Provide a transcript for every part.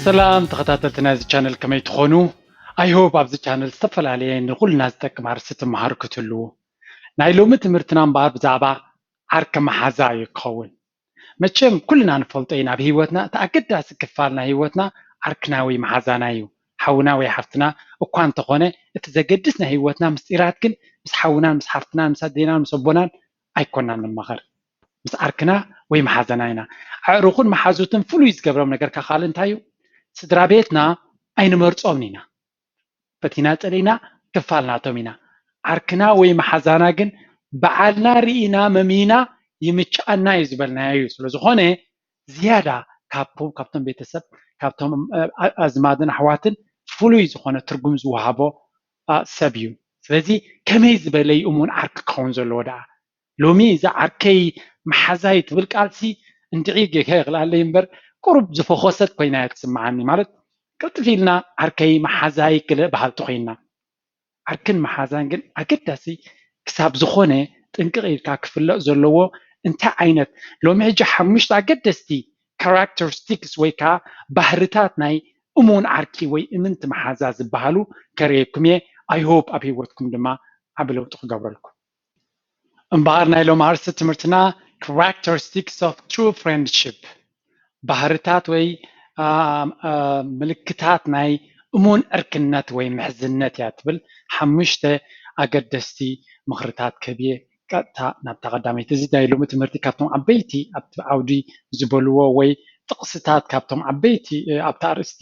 ሰላም ተኸታተልቲ ናይዚ ቻነል፣ ከመይ ትኾኑ? I hope ኣብዚ ቻነል ዝተፈላለየ ንኹልና ዝጠቅም ኣርእስቲ ትመሃሩ ክትህልዉ። ናይ ሎሚ ትምህርትና እምበኣር ብዛዕባ ዓርኪ መሓዛ እዩ ክኸውን። መቸም ኩልና ንፈልጦ ኢና፣ ኣብ ህይወትና እቲ ኣገዳሲ ክፋል ናይ ህይወትና ዓርክና ወይ መሓዛና እዩ። ሓውና ወይ ሓፍትና እኳ እንተኾነ፣ እቲ ዘገድስ ናይ ህይወትና ምስጢራት ግን ምስ ሓውናን ምስ ሓፍትናን ምስ ኣዴናን ምስ ኣቦናን ኣይኮናን ንማኸር። ምስ ዓርክና ወይ መሓዘና ኢና። ኣዕሩኽን መሓዙትን ፍሉይ ዝገብሮም ነገር ከ ካልእ እንታይ እዩ? ስድራ ቤትና ኣይንመርጾምን ኢና። ፈቲና ጸሊእና ክፋል ናቶም ኢና። ዓርክና ወይ መሓዛና ግን በዓልና ርኢና መሚና ይምችኣና እዩ ዝበልናዮ እዩ። ስለ ዝኾነ ዝያዳ ካብቶም ቤተሰብ፣ ካብቶም ኣዝማድን ኣሕዋትን ፍሉይ ዝኾነ ትርጉም ዝወሃቦ ሰብ እዩ። ስለዚ ከመይ ዝበለ እዩ እሙን ዓርኪ ክኸውን ዘለዎ ደኣ? ሎሚ እዛ ዓርከይ መሓዛይ ትብል ቃልሲ እንድዒ ጌጋ ይኽልኣለይ እምበር ቁሩብ ዝፈኾሰት ኮይና እያ ትስምዓኒ። ማለት ቅልጥፍ ኢልና ዓርከይ መሓዛይ ክለ በሃልቲ ኮይና። ዓርክን መሓዛን ግን ኣገዳሲ ክሳብ ዝኾነ ጥንቅቕ ኢልካ ክፍለጥ ዘለዎ እንታይ ዓይነት ሎሚ ሕጂ ሓሙሽተ ኣገደስቲ ካራክተሪስቲክስ ወይ ከዓ ባህርታት ናይ እሙን ዓርኪ ወይ እምንቲ መሓዛ ዝበሃሉ ከርእየኩም እየ። I hope ኣብ ህይወትኩም ድማ ዓቢ ለውጢ ክገብረልኩም። እምበኣር ናይ ሎም ኣርእስቲ ትምህርትና characteristics of true friendship ባህርታት ወይ ምልክታት ናይ እሙን ዕርክነት ወይ ምሕዝነት እያ ትብል ሓሙሽተ ኣገደስቲ ምኽርታት ክህብ እየ። ቀጥታ ናብታ ቀዳመይቲ። እዚ ናይ ሎሚ ትምህርቲ ካብቶም ዓበይቲ ኣብቲ ዓውዲ ዝበልዎ ወይ ጥቕስታት ካብቶም ዓበይቲ ኣብቲ ኣርእስቲ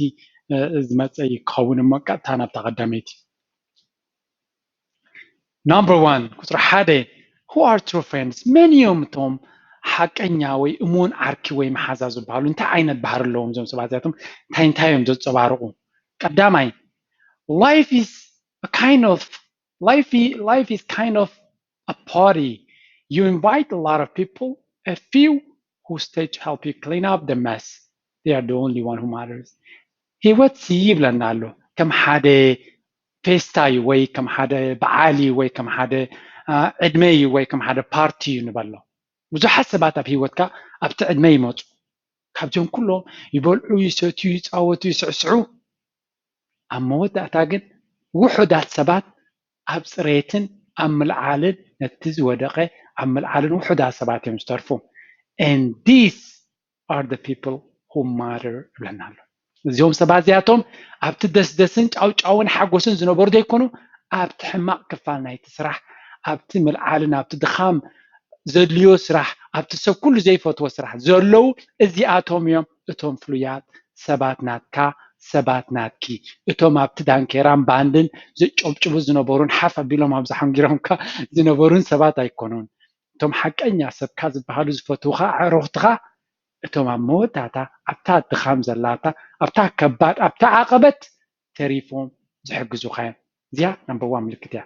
ዝመፀ እዩ ክኸውን እሞ ቀጥታ ናብታ ቀዳመይቲ። Number one፣ ቁፅሪ ሓደ፣ who are true friends? መን እዮም እቶም ሓቀኛ ወይ እሙን ዓርኪ ወይ መሓዛ ዝበሃሉ? እንታይ ዓይነት ባህሪ ኣለዎም እዞም ሰባት እዚኣቶም? እንታይ እንታይ እዮም ዘንፀባርቑ? ቀዳማይ፣ life is a kind of life is kind of a party. You invite a lot of people, a few who stay to help you clean up the mess. They are the only one who matters. ህይወት ሲ ይብለና ኣሎ ከም ሓደ ፌስታ እዩ ወይ ከም ሓደ በዓል እዩ ወይ ከም ሓደ ዕድመ እዩ ወይ ከም ሓደ ፓርቲ እዩ ንበሎ። ብዙሓት ሰባት ኣብ ህይወትካ ኣብቲ ዕድመ ይመፁ። ካብዚኦም ኩሎም ይበልዑ፣ ይሰትዩ፣ ይፃወቱ፣ ይስዕስዑ። ኣብ መወዳእታ ግን ውሑዳት ሰባት ኣብ ፅሬትን ኣብ ምልዓልን ነቲ ዝወደቐ ኣብ ምልዓልን ውሑዳት ሰባት እዮም ዝተርፉ። And these are the people who matter ይብለና ኣሎ። እዚኦም ሰባት እዚኣቶም ኣብቲ ደስደስን ጫውጫውን ሓጎስን ዝነበሩ ዘይኮኑ ኣብቲ ሕማቕ ክፋል ናይቲ ስራሕ፣ ኣብቲ ምልዓልን ኣብቲ ድኻም ዘድልዮ ስራሕ፣ ኣብቲ ሰብ ኩሉ ዘይፈትዎ ስራሕ ዘለዉ እዚኣቶም እዮም እቶም ፍሉያት ሰባት ናትካ፣ ሰባት ናትኪ። እቶም ኣብቲ ዳንኬራን ባንድን ዝጨብጭቡ ዝነበሩን ሓፍ ኣቢሎም ኣብ ዝሓንጊሮምካ ዝነበሩን ሰባት ኣይኮኑን። እቶም ሓቀኛ ሰብካ ዝበሃሉ ዝፈትውኻ ኣዕሩኽትኻ እቶም ኣብ መወዳእታ ኣብታ ድኻም ዘላታ ኣብታ ከባድ ኣብታ ዓቐበት ተሪፎም ዝሕግዙኻ እዮም። እዚኣ ናምበር ዋን ምልክት እያ።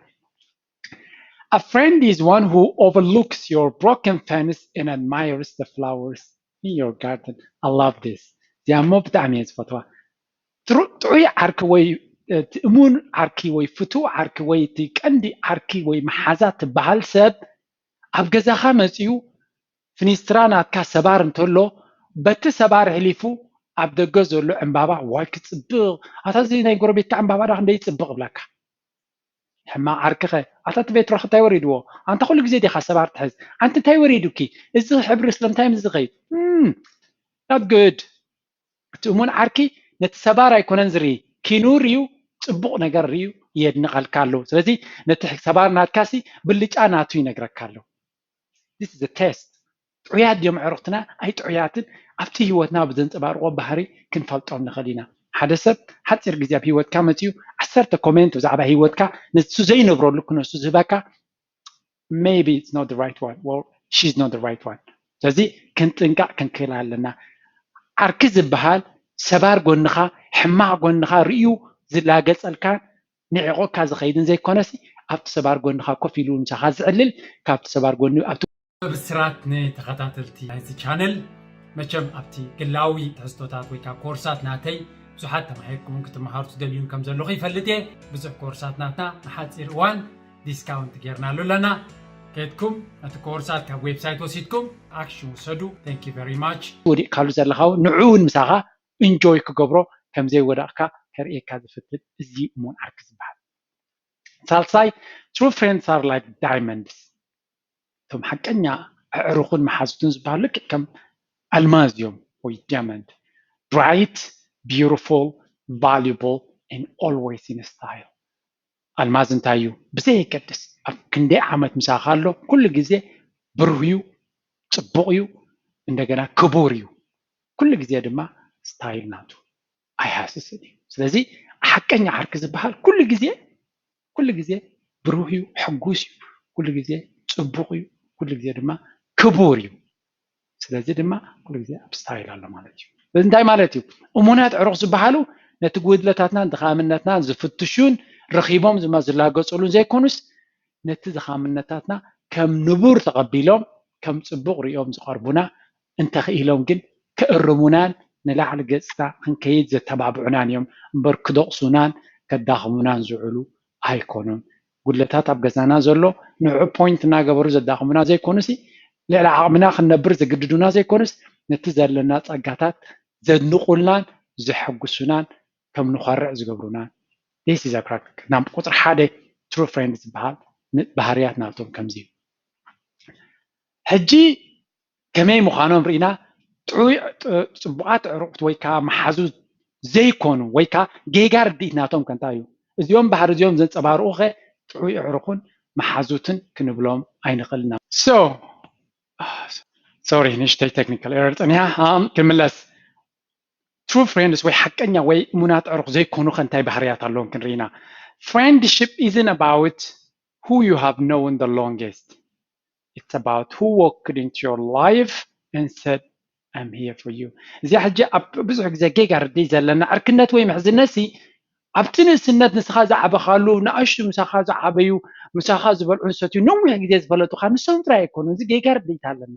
A friend is one who overlooks your broken fence and admires the flowers in your garden. I love this. እዚኣ እሞ ብጣዕሚ እየ ዝፈትዋ። ጥዑይ ዓርኪ ወይ እቲ እሙን ዓርኪ ወይ ፍቱው ዓርኪ ወይ እቲ ቀንዲ ዓርኪ ወይ መሓዛ ትበሃል ሰብ ኣብ ገዛኻ መፂኡ ፍኒስትራ ናትካ ሰባር እንተሎ በቲ ሰባር ሕሊፉ ኣብ ደገ ዘሎ ዕምባባ ዋይ ክፅብቕ ኣታ እዚ ናይ ጎረቤትካ ዕምባባ ዳ ክንደይ ይፅብቕ እብለካ። ሕማቕ ዓርክኸ ኣታ እቲ ቬትሮኸ እንታይ ወሪድዎ ኣንታ ኩሉ ግዜ ዲኻ ሰባር ትሕዝ ኣንቲ እንታይ ወሪዱኪ እዚ ሕብሪ ስለምንታይ ምስ ዝኸይድ not good። እቲ እሙን ዓርኪ ነቲ ሰባር ኣይኮነን ዝርኢ ኪኑር እዩ። ፅቡቕ ነገር ርዩ የድንቐልካ ኣለዉ። ስለዚ ነቲ ሰባር ናትካሲ ብልጫ ናቱ ይነግረካ ኣለዉ። This is a test። ጥዑያት ድዮም ዕሩኽትና ኣይ ጥዑያትን ኣብቲ ህይወትና ብዘንፀባርቆ ባህሪ ክንፈልጦም ንኽእል ኢና። ሓደ ሰብ ሓፂር ግዜ ኣብ ህይወትካ መፅዩ ዓሰርተ ኮሜንት ብዛዕባ ህይወትካ ንሱ ዘይነብረሉ ክነሱ ዝህበካ maybe it's not the right one or she's not the right one። ስለዚ ክንጥንቃቕ ክንክእል ኣለና። ዓርኪ ዝበሃል ሰባር ጎንኻ ሕማቕ ጎንኻ ርእዩ ዝላገፀልካ ንዕቆካ ዝኸይድን ዘይኮነሲ ኣብቲ ሰባር ጎንኻ ኮፍ ኢሉ ምሳኻ ዝዕልል ካብቲ ሰባር ጎኒ ኣብቲ ብስራት ንተኸታተልቲ ናይዚ ቻነል መቸም ኣብቲ ግላዊ ትሕዝቶታት ወይ ከዓ ኮርሳት ናተይ ብዙሓት ተማሂርኩምን ክትመሃሩ ትደልዩን ከም ዘለኹ ይፈልጥ እየ። ብዙሕ ኮርሳት ናትና ንሓፂር እዋን ዲስካውንት ጌርናሉ ኣለና። ከድኩም ነቲ ኮርሳት ካብ ዌብሳይት ወሲድኩም ኣክሽን ውሰዱ። Thank you very much። ወዲእካሉ ዘለኻ እውን ንዑ እውን ምሳኻ ኢንጆይ ክገብሮ ከም ዘይወደቕካ ከርእየካ ዝፍትን፣ እዚ እሙን ዓርኪ ዝበሃል። ሳልሳይ፣ true friends are like diamonds። እቶም ሓቀኛ ኣዕሩኽን መሓዙትን ዝበሃሉ ልክዕ ከም ኣልማዝ እዮም ወይ diamond፣ bright, beautiful, valuable and always in style። ኣልማዝ እንታይ እዩ? ብዘየገድስ ኣብ ክንደይ ዓመት ምሳኻ ኣሎ፣ ኩሉ ግዜ ብሩህ እዩ፣ ጽቡቕ እዩ፣ እንደገና ክቡር እዩ። ኩሉ ግዜ ድማ ስታይል ናቱ ኣይሃስስን እዩ። ስለዚ ሓቀኛ ዓርኪ ዝበሃል ኩሉ ግዜ ኩሉ ግዜ ብሩህ እዩ፣ ሕጉስ እዩ፣ ኩሉ ግዜ ጽቡቕ እዩ፣ ኩሉ ግዜ ድማ ክቡር እዩ። ስለዚ ድማ ኩሉ ግዜ ኣብ ስታይል ኣሎ ማለት እዩ። እዚ እንታይ ማለት እዩ? እሙናት ኣዕሩኽ ዝበሃሉ ነቲ ጉድለታትናን ድኻምነትናን ዝፍትሹን ረኺቦም ድማ ዝላገጹሉን ዘይኮኑስ፣ ነቲ ድኻምነታትና ከም ንቡር ተቐቢሎም ከም ጽቡቕ ሪኦም ዝቐርቡና፣ እንተኽኢሎም ግን ክእርሙናን ንላዕሊ ገጽና ክንከይድ ዘተባብዑናን እዮም እምበር ክደቕሱናን ከዳኽሙናን ዝውዕሉ ኣይኮኑን። ጉድለታት ኣብ ገዛና ዘሎ ንዑ ፖይንት እናገበሩ ዘዳኽሙና ዘይኮኑሲ፣ ልዕሊ ዓቕምና ክንነብር ዝግድዱና ዘይኮኑስ፣ ነቲ ዘለና ጸጋታት ዘድንቑልናን ዘሐጉሱናን ከም ንኾርዕ ዝገብሩናን። This is a practical። ናብ ቁጽሪ ሓደ true friend ዝበሃል ን-፣ ባህርያት ናቶም ከምዚ እዩ። ሕጂ ከመይ ምዃኖም ርኢና፣ ጥዑይ፣ ጥ-፣ ጽቡቓት ኣዕሩኽት ወይ ከዓ መሓዙት ዘይኮኑ ወይ ከዓ ጌጋ ርድኢት ናቶም ከ እንታይ እዩ? እዚኦም ባህሪ እዚኦም ዘንጸባርቑ ኸ ጥዑይ ኣዕሩኽን መሓዙትን ክንብሎም ኣይንኽእልና። So፣ ሶሪ፣ ንእሽተይ ቴክኒካል ኤረር ጸኒሓ። ኣም፣ ክምለስ። True friends ወይ ሓቀኛ ወይ እሙናት ኣዕሩኽ ዘይኮኑ ከ እንታይ ባህርያት ኣለዎም ክንርኢና። Friendship isn't about who you have known the longest. It's about who walked into your life and said, "I'm here for you." እዚኣ ሕጂ ኣብ ብዙሕ ግዜ ጌጋ ርድኢት ዘለና ዕርክነት ወይ ምሕዝነት ሲ ኣብቲ ንእስነት ንስኻ ዝዓበኻሉ ንኣሽቱ ምሳኻ ዝዓበዩ ምሳኻ ዝበልዑ ዝሰትዩ ነዊሕ ግዜ ዝፈለጡኻ ንሶም ጥራይ ኣይኮኑን። እዚ ጌጋ ርድኢት ኣለና።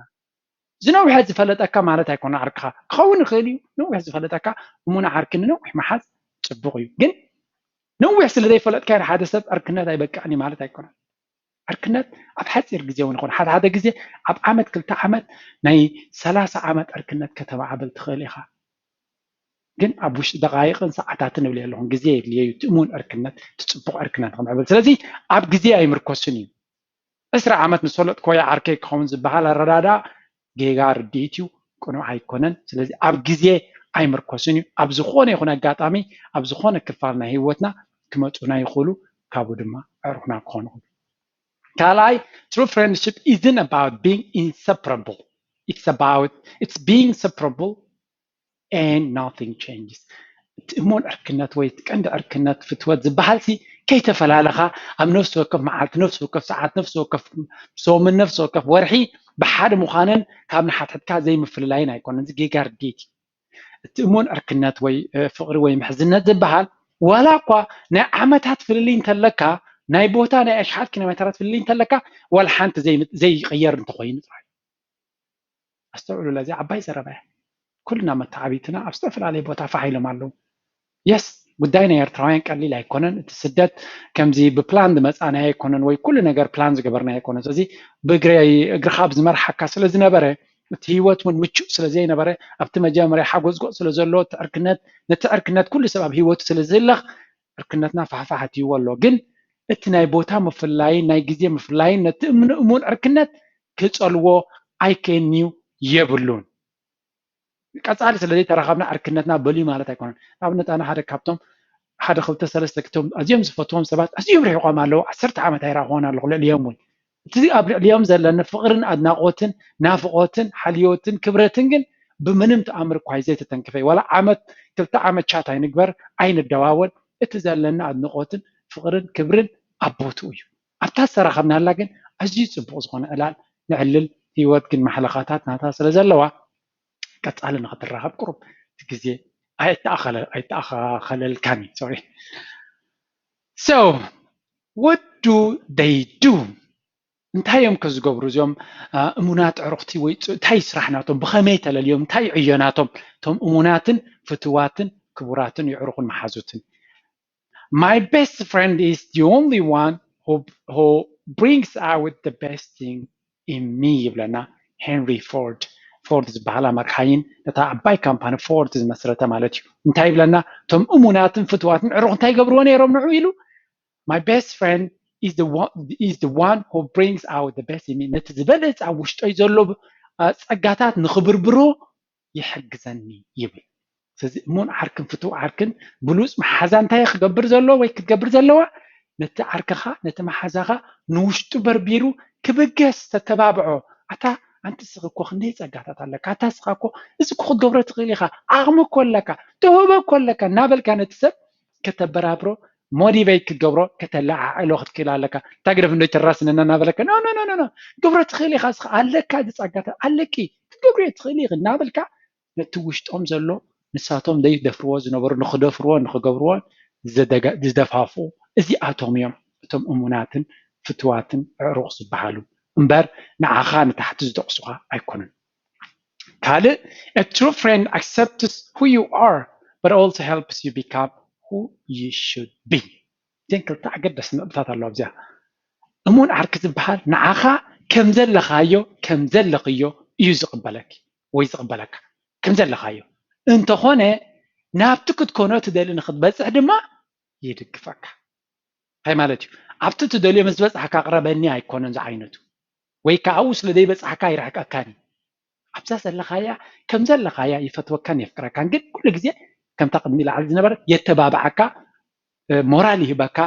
ዝነውሐ ዝፈለጠካ ማለት ኣይኮነ ዓርክኻ ክኸውን ይኽእል እዩ። ነዊሕ ዝፈለጠካ እሙን ዓርኪ ንነዊሕ ምሓዝ ጽቡቕ እዩ። ግን ነዊሕ ስለ ዘይፈለጥካዮ ንሓደ ሰብ ዕርክነት ኣይበቅዕን እዩ ማለት ኣይኮነን። ዕርክነት ኣብ ሓጺር ግዜ እውን ይኹን ሓደ ሓደ ግዜ ኣብ ዓመት ክልተ ዓመት ናይ ሰላሳ ዓመት ዕርክነት ከተማዕብል ትኽእል ኢኻ። ግን ኣብ ውሽጢ ደቃይቕን ሰዓታትን እብል ኣለኹም ግዜ የድልዮ እዩ እቲ እሙን ዕርክነት እቲ ጽቡቕ ዕርክነት ንኽምዕብል። ስለዚ ኣብ ግዜ ኣይምርኮስን እዩ። ዕስራ ዓመት ምስ ፈለጥክዎ ዓርከይ ክኸውን ዝበሃል ኣረዳድኣ ጌጋ ርድኢት እዩ፣ ቅኑዕ ኣይኮነን። ስለዚ ኣብ ግዜ ኣይምርኮስን እዩ። ኣብ ዝኾነ ይኹን ኣጋጣሚ ኣብ ዝኾነ ክፋል ናይ ህይወትና ክመጹና ይኽእሉ፣ ካብኡ ድማ ኣዕሩኽና ክኾኑ ይኽእሉ። ካልኣይ፣ true friendship isn't about being inseparable. It's about, it's being separable and nothing changes። እቲ እሙን ዕርክነት ወይ እቲ ቀንዲ ዕርክነት ፍትወት ዝበሃል ሲ ከይተፈላለኻ ኣብ ነፍሲ ወከፍ መዓልቲ፣ ነፍሲ ወከፍ ሰዓት፣ ነፍሲ ወከፍ ሰሙን፣ ነፍሲ ወከፍ ወርሒ ብሓደ ምዃንን ካብ ንሓድሕድካ ዘይምፍልላይን ኣይኮነን። እዚ ጌጋ ርድኢት እዩ። እቲ እሙን ዕርክነት ወይ፣ እ፣ ፍቕሪ ወይ ምሕዝነት ዝበሃል ዋላ እኳ ናይ ዓመታት ፍልልይ እንተለካ፣ ናይ ቦታ ናይ ኣሽሓት ኪሎ ሜትራት ፍልልይ እንተለካ ዋላ ሓንቲ ዘይ-፣ ዘይቕየር እንተኾይኑ ጥራይ። ኣስተውዕሉላ፣ እዚ ዓባይ ዘረባ እያ። ኩልና መተዓቢትና ኣብ ዝተፈላለየ ቦታ ፋሕ ኢሎም ኣለዉ። የስ፣ ጉዳይ ናይ ኤርትራውያን ቀሊል ኣይኮነን። እቲ ስደት ከምዚ ብፕላን ዝመጻናዮ ኣይኮነን፣ ወይ ኩሉ ነገር ፕላን ዝገበርናዮ ኣይኮነን። ስለዚ ብእግሪ፣ እግርኻ ኣብ ዝመርሓካ ስለ ዝነበረ፣ እቲ ህይወት እውን ምቹእ ስለ ዘይነበረ፣ ኣብቲ መጀመርያ ሓጎዝጎጥ ስለ ዘሎ፣ እቲ ዕርክነት፣ ነቲ ዕርክነት ኩሉ ሰብ ኣብ ህይወቱ ስለ ዝህለኽ፣ ዕርክነትና ፋሕፋሕ ኣትይዎ ኣሎ። ግን እቲ ናይ ቦታ ምፍላይን ናይ ግዜ ምፍላይን ነቲ እሙን፣ እሙን ዕርክነት ክጸልዎ ኣይከንዩ የብሉን። ቀጻሊ ስለ ዘይተራኸብና ዕርክነትና በልዩ ማለት ኣይኮነን። ንኣብነት ኣነ ሓደ ካብቶም ሓደ ክልተ ሰለስተ ክቶም ኣዝዮም ዝፈትዎም ሰባት ኣዝዮም ርሒቖም ኣለዉ። ዓሰርተ ዓመት ኣይረኣኹዎን ኣለኹ ልዕሊኦም እውን። እቲ ኣብ ልዕሊኦም ዘለኒ ፍቕርን ኣድናቖትን ናፍቖትን ሓልዮትን ክብረትን ግን ብምንም ተኣምር እኳ እዩ ዘይተተንክፈ። ዋላ ዓመት ክልተ ዓመት ቻት ኣይንግበር ኣይንደዋወል፣ እቲ ዘለኒ ኣድንቖትን ፍቕርን ክብርን ኣብ ቦትኡ እዩ። ኣብታ ዝተራኸብናላ ግን ኣዝዩ ጽቡቕ ዝኾነ ዕላል ንዕልል። ህይወት ግን ማሕለኻታት ናታ ስለ ዘለዋ ቀጻሊ ንኽትራኸብ ቁሩብ እቲ ግዜ ኣይተኣኸለ-፣ ኣይተኣኻኸለልካን እዩ። ሶሪ። So, what do they do? እንታይ እዮም ከ ዝገብሩ እዚኦም፣ አ፣ እሙናት ኣዕሩኽቲ ወይ ፅ-፣ እንታይ ስራሕ ናቶም? ብኸመይ ተለልዮም? እንታይ ዕዮ ናቶም? እቶም እሙናትን ፍትዋትን ክቡራትን የዕሩኽን መሓዙትን። My best friend is the only one who, who brings out the best thing in me ይብለና ሄንሪ ፎርድ። ፎርድ ዝበሃላ መካይን፣ ነታ ዓባይ ካምፓኒ ፎርድ ዝመስረተ ማለት እዩ። እንታይ ይብለና? እቶም እሙናትን ፍትዋትን ዕሩኽ እንታይ ይገብርዎ ነይሮም ንዑ ኢሉ? My best friend is the one, is the one who brings out the best in me. ነቲ ዝበለጸ ኣብ ውሽጠይ ዘሎ ጸጋታት ንኽብርብሮ ይሕግዘኒ ይብል። ስለዚ እሙን ዓርክን ፍትው ዓርክን ብሉፅ መሓዛ እንታይ ክገብር ዘለዎ ወይ ክትገብር ዘለዋ? ነቲ ዓርክኻ፣ ነቲ መሓዛኻ ንውሽጡ በርቢሩ ክብገስ ተተባብዖ። ኣታ ኣንቲ ስኽ እኮ ክንደይ ፀጋታት ኣለካ፣ ኣታ ስኻ እኮ እዚ እኮ ክትገብሮ ትኽእል ኢኻ፣ ዓቕሚ እኮ ኣለካ፣ ተውህቦ እኮ ኣለካ እናበልካ ነቲ ሰብ ከተበራብሮ፣ ሞቲቬት ክትገብሮ፣ ከተለዓዕሎ ክትክእል ኣለካ። እታ ግደፍ እንዶ ይተራስነና እናበለካ፣ ኖ ኖ ኖ ኖ፣ ክትገብሮ ትኽእል ኢኻ፣ ስኻ ኣለካ፣ እዚ ፀጋታት ኣለኪ፣ ክትገብርዮ ትኽእል ኢኺ እናበልካ ነቲ ውሽጦም ዘሎ ንሳቶም ዘይደፍርዎ ዝነበሩ ንኽደፍርዎ ንኽገብርዎ ዝደጋ- ዝደፋፍኡ እዚኣቶም እዮም እቶም እሙናትን ፍትዋትን ኣዕሩኽ ዝበሃሉ እምበር ንዓኻ ንታሕቲ ዝጠቕሱኻ ኣይኮኑን። ካልእ a true friend accepts who you are but also helps you become who you should be። እተን ክልተ ኣገደስቲ ነጥብታት ኣለዋ ኣብዚኣ። እሙን ዓርኪ ዝበሃል ንዓኻ ከም ዘለኻዮ ከም ዘለኽዮ እዩ ዝቕበለኪ ወይ ዝቕበለካ ከም ዘለኻዮ። እንተኾነ ናብቲ ክትኮኖ ትደሊ ንክትበፅሕ ድማ ይድግፈካ። እንታይ ማለት እዩ? ኣብቲ ትደልዮ ምስ በፃሕካ ቅረበኒ ኣይኮነን ዝዓይነቱ፣ ወይ ከዓ ኣብኡ ስለ ዘይበፃሕካ ኣይርሕቀካን እዩ። ኣብዛ ዘለኻያ ከም ዘለኻያ ይፈትወካን የፍቅረካን፣ ግን ኩሉ ግዜ ከምታ ቅድሚ ላዕሊ ዝነበረት የተባብዓካ፣ እ፣ ሞራል ይህበካ፣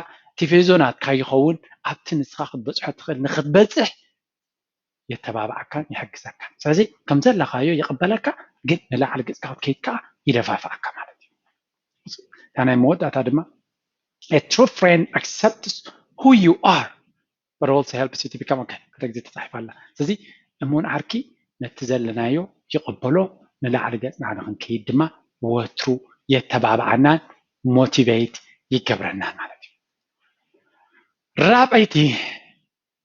ቲፌዞ ናትካ ይኸውን፣ ኣብቲ ንስኻ ክትበፅሖ ትኽእል ንክትበፅሕ የተባብዓካን ይሕግዘካን። ስለዚ ከም ዘለኻዮ ይቕበለካ፣ ግን ንላዕሊ ገፅካ ክትከይድ ከዓ ይደፋፍኣካ ማለት እዩ። እታ ናይ መወዳእታ ድማ a true friend accepts who you are but also helps you to become okay። ክልተ ግዜ ተፃሒፋ ኣላ። ስለዚ እሙን ዓርኪ ነቲ ዘለናዮ ይቕበሎ፣ ንላዕሊ ገፅና ንክንከይድ ድማ ወትሩ የተባብዓናን ሞቲቬት ይገብረናን ማለት እዩ። ራብዐይቲ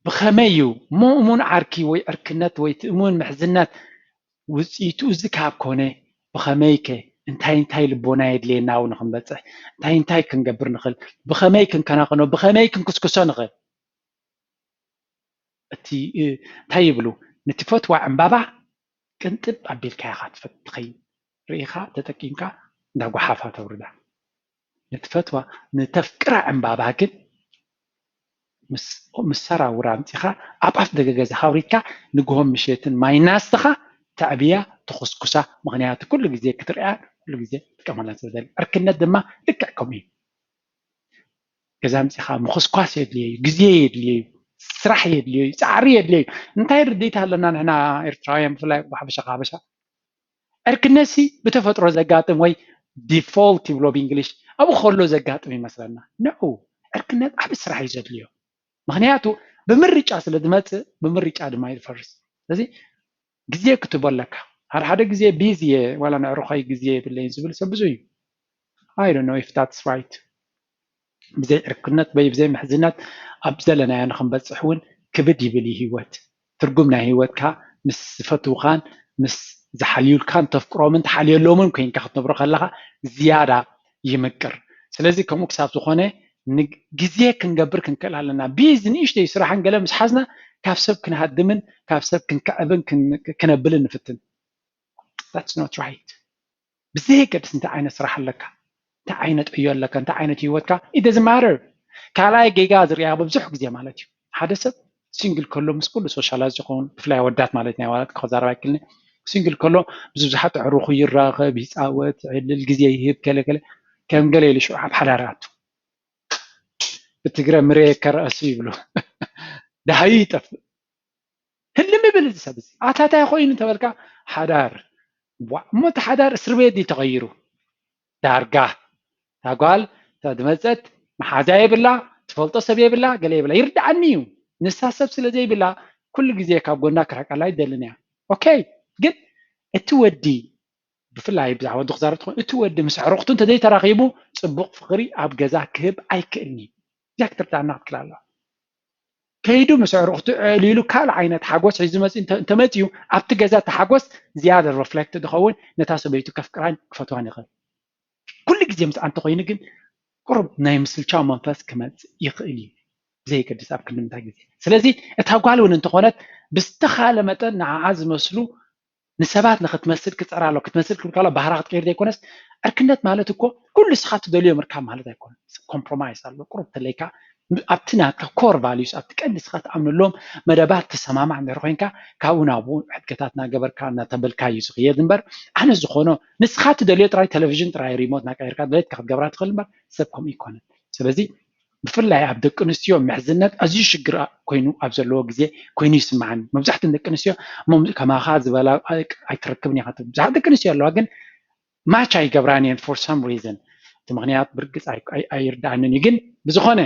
ብኸመይ እዩ እሞ እሙን ዓርኪ ወይ ዕርክነት ወይ እቲ እሙን ምሕዝነት ውፅኢቱ እዚ ካብ ኮነ ብኸመይ ከ እንታይ እንታይ ልቦና የድልየና ኣብኡ ንክንበፅሕ እንታይ እንታይ ክንገብር ንኽእል ብኸመይ ክንከናኸኖ ብኸመይ ክንክስክሶ ንኽእል እቲ እንታይ ይብሉ ንትፈትዋ ዕምባባ ቅንጥብ ኣቢልካ ኢኻ ትኸይድ ርኢኻ ተጠቂምካ እንዳ ጓሓፋ ተውርዳ ንትፈትዋ ንተፍቅራ ዕምባባ ግን ምስ ሰራውራ ኣምፂኻ ኣብ ኣፍ ደገ ገዛኻ ኣውሪድካ ንግሆን ምሸትን ማይ እናስተኻ ተዕብያ ትኹስኩሳ ምኽንያቱ ኩሉ ግዜ ክትርእያ ኩሉ ግዜ ትጥቀመላ ስለዘለ ዕርክነት ድማ ልክዕ ከምኡ እዩ ገዛ ኣምፂኻ ምኹስኳስ የድልየ እዩ ግዜ የድልየ እዩ ስራሕ የድልየ እዩ ፃዕሪ የድልየ እዩ እንታይ ርድኢት ኣለና ንሕና ኤርትራውያን ብፍላይ ሓበሻ ሓበሻ ዕርክነትሲ ብተፈጥሮ ዘጋጥም ወይ ዲፎልት ይብሎ ብእንግሊሽ ኣብኡ ከሎ ዘጋጥም ይመስለና ንዑ ዕርክነት ዓብ ስራሕ እዩ ዘድልዮ ምክንያቱ ብምርጫ ስለ ዝመፅእ ብምርጫ ድማ ይፈርስ ስለዚ ግዜ ክትቦ ኣለካ ሓደ ሓደ ግዜ ቢዚ እየ ዋላ ንዕርኾይ ግዜ የብለይን ዝብል ሰብ ብዙ እዩ I don't know if that's right ብዘይ ዕርክነት ወይ ብዘይ ምሕዝነት ኣብ ዘለናዮ ንክንበፅሕ እውን ክብድ ይብል እዩ ህይወት ትርጉም ናይ ህይወትካ ምስ ዝፈትውኻን ምስ ዝሓልዩልካን ተፍቅሮምን ትሓልየሎምን ኮይንካ ክትነብሮ ከለካ ዝያዳ ይምቅር ስለዚ ከምኡ ክሳብ ዝኾነ ግዜ ክንገብር ክንክእል ኣለና ቢዝ ንእሽተይ ስራሕን ገለ ምስ ሓዝና ካብ ሰብ ክንሃድምን ካብ ሰብ ክንከዕብን ክነብልን ንፍትን that's not right ብዘየገድስ እንታይ ዓይነት ስራሕ ኣለካ እንታይ ዓይነት ዕዮ ኣለካ እንታይ ዓይነት ህይወትካ it doesn't matter ካልኣይ ጌጋ ዝርያ ብዙሕ ግዜ ማለት እዩ ሓደ ሰብ ሲንግል ከሎ ምስ ኩሉ ሶሻላይዝ ይኸውን ብፍላይ ኣወዳት ማለት ናይ ኣዋላት ክዛረብ ኣይክልኒ ሲንግል ከሎ ምስ ብዙሓት ኣዕሩኹ ይራኸብ ይፃወት ዕልል ግዜ ይህብ ገለገለ ከም ገለ ኢሉ ሽዑ ኣብ ሓዳር ኣቱ ብትግረ ምሬ ከረእሱ ይብሉ ደሃዩ ይጠፍእ ህልም ይብል እዚ ሰብ እዚ ኣታታይ ኮይኑ ተበልካ ሓዳር እሞ እቲ ሓዳር እስር ቤት እዩ ተቐይሩ ዳርጋ እታ ጓል እታ ዝመፀት መሓዛ የብላ ትፈልጦ ሰብ የብላ ገለ የብላ ይርዳዓኒ እዩ ንሳ ሰብ ስለ ዘይብላ ኩሉ ግዜ ካብ ጎና ክርሕቀላ ይደልን እያ ኦኬ ግን እቲ ወዲ ብፍላይ ብዛዕባ ወዲ ክዛረብ ትኾን እቲ ወዲ ምስ ኣዕሩኽቱ እንተዘይተራኺቡ ፅቡቕ ፍቕሪ ኣብ ገዛ ክህብ ኣይክእልኒ እዚኣ ክትርዳእና ክትክእል ኣለዋ ከይዱ ምስ ኣዕሩኽቱ ዕሊሉ ካልእ ዓይነት ሓጎስ ሒዙ መፅኡ እንተመፅኡ ኣብቲ ገዛ እቲ ሓጎስ ዝያደ ሪፍሌክት ዝኸውን ነታ ሰበይቱ ከፍቅራን ክፈትዋን ይኽእል ኩሉ ግዜ ምስ ኣንተ ኮይኑ ግን ቁሩብ ናይ ምስልቻው መንፈስ ክመፅእ ይኽእል እዩ ብዘየገድስ ኣብ ክንዲ ምንታይ ግዜ ስለዚ እታ ጓል እውን እንተኾነት ብዝተኻለ መጠን ንዓዓ ዝመስሉ ንሰባት ንክትመስል ክፀር ኣሎ ክትመስል ክብል ከሎ ባህራ ክትቀይር ዘይኮነስ ዕርክነት ማለት እኮ ኩሉ ንስኻ ትደልዮ ምርካብ ማለት ኣይኮነ። ኮምፕሮማይስ ኣሎ ቁሩብ ተለይካ ኣብቲ ናትካ ኮር ቫሊዩስ ኣብቲ ቀንዲ ንስኻ ትኣምንሎም መደባት ትሰማማዕ እንድሕር ኮይንካ ካብኡ ናብኡ ሕድገታት እናገበርካ እናተበልካ እዩ ዝኽየድ እምበር ኣነ ዝኾኖ ንስኻ ትደልዮ ጥራይ ቴሌቪዥን ጥራይ ሪሞት እናቀየርካ ድሌትካ ክትገብራ ትኽእል እምበር ሰብ ከምኡ ይኮነ። ስለዚ ብፍላይ ኣብ ደቂ ኣንስትዮ ምሕዝነት ኣዝዩ ሽግር ኮይኑ ኣብ ዘለዎ ግዜ ኮይኑ ይስምዓኒ። መብዛሕትእን ደቂ ኣንስትዮ እሞ ከማኻ ዝበላ ኣይትረክብን ኢኻ ትብል። ብዙሓት ደቂ ኣንስትዮ ኣለዋ ግን ማች ኣይገብራን እየን for some reason። እቲ ምኽንያት ብርግፅ ኣይርድኣንን እዩ ግን ብዝኾነ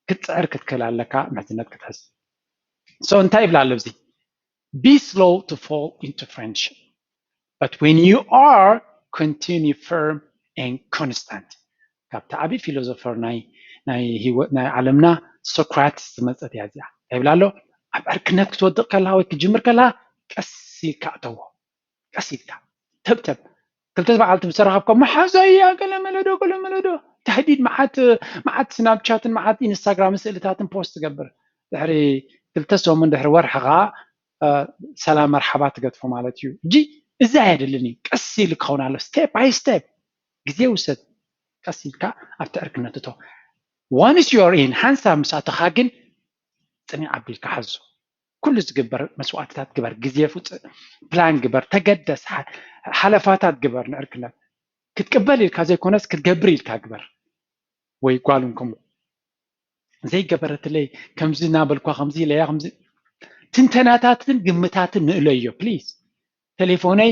ክትፅዕር ክትክእል ኣለካ ምሕዝነት ክትሕዝ። So እንታይ ይብላ ኣሎ እዚ be slow to fall into friendship but when you are continue firm and constant። ካብቲ ዓብዪ ፊሎዞፈር ናይ ናይ ህይወት ናይ ዓለምና ሶክራትስ ዝመፀት እያ እዚኣ። እንታይ ይብላ ኣሎ ኣብ ዕርክነት ክትወድቕ ከለካ ወይ ክትጅምር ከለካ ቀስ ኢልካ እተዎ ቀስ ኢልካ ተብተብ ክልተ በዓልቲ ምስ ተረኸብካ መሓዛያ ገለ መለዶ ገለ መለዶ ተህዲድ መዓት መዓት ስናፕቻትን መዓት ኢንስታግራምን ስእልታትን ፖስት ትገብር ድሕሪ ክልተ ሰሙን ድሕሪ ወርሒ ከዓ ሰላም መርሓባ ትገድፎ ማለት እዩ እንጂ እዚ ኣየድልን እዩ ቀስ ኢሉ ክኸውን ኣሎ step by step ግዜ ውሰድ ቀስ ኢልካ ኣብቲ ዕርክነት እቶ once you are in ሓንሳብ ምስ ኣተኻ ግን ፅንዕ ኣቢልካ ሓዞ ኩሉ ዝግበር መስዋእትታት ግበር ግዜ ውፅእ ፕላን ግበር ተገደስ ሓለፋታት ግበር ንዕርክነት ክትቅበል ኢልካ ዘይኮነስ ክትገብር ኢልካ ግበር ወይ ጓል እንከሞ ዘይገበረትለይ ከምዚ እናበልኳ ከምዚ ኢለያ ከምዚ ትንተናታትን ግምታትን ንእለዮ please ቴሌፎነይ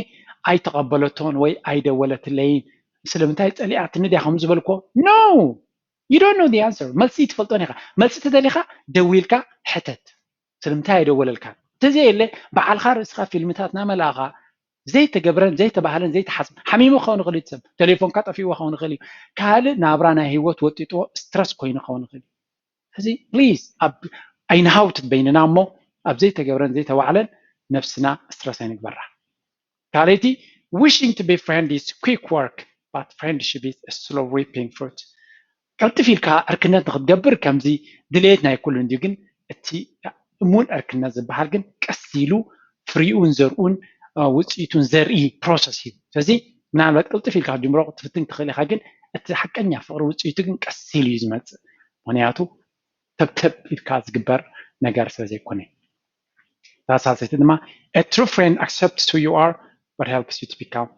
ኣይተቐበለቶን ወይ ኣይደወለትለይን ስለምንታይ ፀሊኣትኒ ድያ ከም ዝበልኮ no you don't know the answer መልሲ ትፈልጦን ኢኻ መልሲ ተደሊኻ ደዊልካ ሕተት ስለምንታይ ኣይደወለልካን እንተዘየለ በዓልኻ ርእስኻ ፊልምታት ናመላእኻ ዘይተገብረን ዘይተባህለን ዘይተሓስብ ሓሚሙ ክኸውን ይኽእል እዩ ሰብ ቴሌፎንካ ጠፊእዎ ክኸውን ይኽእል እዩ ካልእ ናብራ ናይ ህይወት ወጢጥዎ ስትረስ ኮይኑ ክኸውን ይኽእል እዩ እዚ please ኣብ ኣይንሃውትት በይንና እሞ ኣብ ዘይተገብረን ዘይተባህለን ነብስና ስትረስ ኣይንግበራ ካልኣይቲ wishing to be friend is quick work but friendship is a slow reaping fruit ቀልጥፍ ኢልካ ዕርክነት ንክትገብር ከምዚ ድሌት ናይ ኩሉ እንድዩ ግን እቲ እሙን ዕርክነት ዝበሃል ግን ቀስ ኢሉ ፍሪኡን ዘርኡን ውፅኢቱን ዘርኢ ፕሮሰስ እዩ ስለዚ ምናልባት ቅልጥፍ ኢልካ ክትጅምሮ ክትፍትን ትኽእል ኢኻ ግን እቲ ሓቀኛ ፍቅሪ ውፅኢቱ ግን ቀስ ኢሉ እዩ ዝመፅእ ምክንያቱ ተብተብ ኢልካ ዝግበር ነገር ስለ ዘይኮነ እታ ሳልሰይቲ ድማ a true friend accepts who you are but helps you to become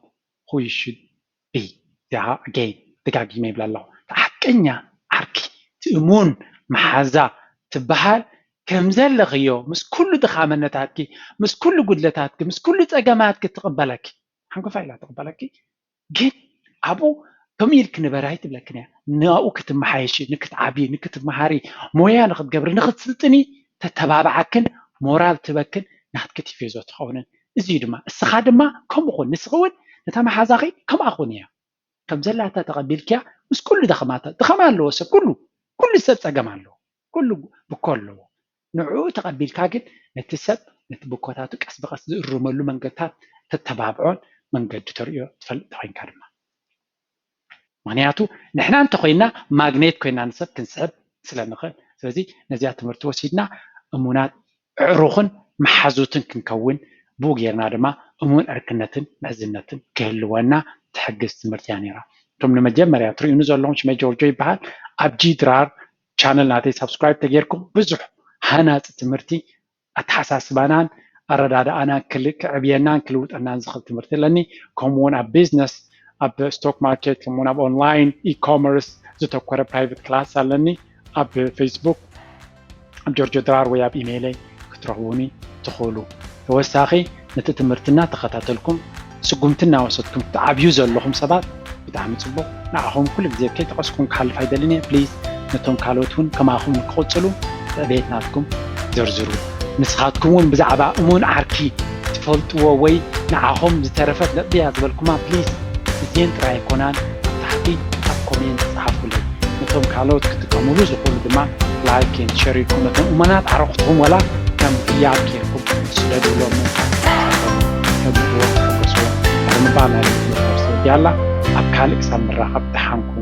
who you should be እዚኣ again ደጋጊመ ይብላ ኣለኹ ሓቀኛ ዓርኪ ትእሙን መሓዛ ትበሃል ከም ዘለኽዮ ምስ ኩሉ ድኻመነታትኪ ምስ ኩሉ ጉድለታትኪ ምስ ኩሉ ፀገማትኪ ትቕበለኪ ሓንኮፋ ኢላ ትቕበለኪ ግን ኣብኡ ከምኡ ኢልኪ ንበሪ ኣይትብለክን እያ ንኡ ክትመሓየሺ ንክትዓብዪ ንክትመሃሪ ሞያ ንክትገብሪ ንክትስልጥኒ ተተባብዓክን ሞራል ትበክን ናትኪ ቲፌዞ ትኸውንን እዚ እዩ ድማ እስኻ ድማ ከምኡ ኹን ንስኺ እውን ነታ መሓዛኺ ከምኣ ኹን እያ ከም ዘላታ ተቐቢልክያ ምስ ኩሉ ደኸማታ ድኸማ ኣለዎ ሰብ ኩሉ ኩሉ ሰብ ጸገም ኣለዎ ኩሉ ብኮ ኣለዎ ንዕኡ ተቐቢልካ ግን ነቲ ሰብ ነቲ ብኮታቱ ቀስ ብቐስ ዝእርመሉ መንገድታት ተተባብዖን መንገዲ ተርእዮ ትፈልጥ ተኮይንካ ድማ ምክንያቱ ንሕና እንተኮይና ማግኔት ኮይና ንሰብ ክንስሕብ ስለንኽእል ስለዚ ነዚኣ ትምህርቲ ወሲድና እሙናት ዕሩኽን መሓዙትን ክንከውን ብኡ ጌርና ድማ እሙን ዕርክነትን ምሕዝነትን ክህልወና ትሕግዝ ትምህርቲ እያ ነይራ እቶም ንመጀመርያ ትርእዩኒ ዘለኹም ሽመይ ጆርጆ ይበሃል ኣብ ጂ ድራር ቻነል ናተይ ሳብስክራይብ ተጌርኩም ብዙሕ ሃናፂ ትምህርቲ ኣተሓሳስባናን ኣረዳድኣናን ክዕብየናን ክልውጠናን ዝኽእል ትምህርቲ ኣለኒ ከምኡውን ኣብ ቢዝነስ ኣብ ስቶክ ማርኬት ከምኡውን ኣብ ኦንላይን ኢኮመርስ ዝተኮረ ፕራይቨት ክላስ ኣለኒ ኣብ ፌስቡክ ኣብ ጆርጆ ድራር ወይ ኣብ ኢሜይለይ ክትረኽቡኒ ትኽእሉ ተወሳኺ ነቲ ትምህርቲ እናተኸታተልኩም ስጉምቲ እናወሰድኩም ትዓብዩ ዘለኹም ሰባት ብጣዕሚ ፅቡቕ ንዓኹም ኩሉ ግዜ ከይጠቐስኩም ክሓልፍ ኣይደልን እየ ፕሊዝ ነቶም ካልኦት እውን ከማኹም ንክቕፅሉ ትዕቤት ናትኩም ዘርዝሩ ንስኻትኩም እውን ብዛዕባ እሙን ዓርኪ ትፈልጥዎ ወይ ንዓኹም ዝተረፈት ነጥቢ እያ ዝበልኩማ ፕሊዝ እዚኤን ጥራይ ኣይኮናን ኣብ ታሕቲ ኣብ ኮሜንት ጸሓፉለይ ነቶም ካልኦት ክጥቀሙሉ ዝኽእሉ ድማ ላይክ ን ሸር ኢልኩም ነቶም እሙናት ኣዕሩኽትኹም ወላ ከም ህያብ ጌርኩም ስደዱሎም ተብልዎ ተገስዎ ብምባል ናይ ትምህርቲ ወዲኣላ ኣብ ካልእ ክሳብ ንራኸብ ደሓንኩም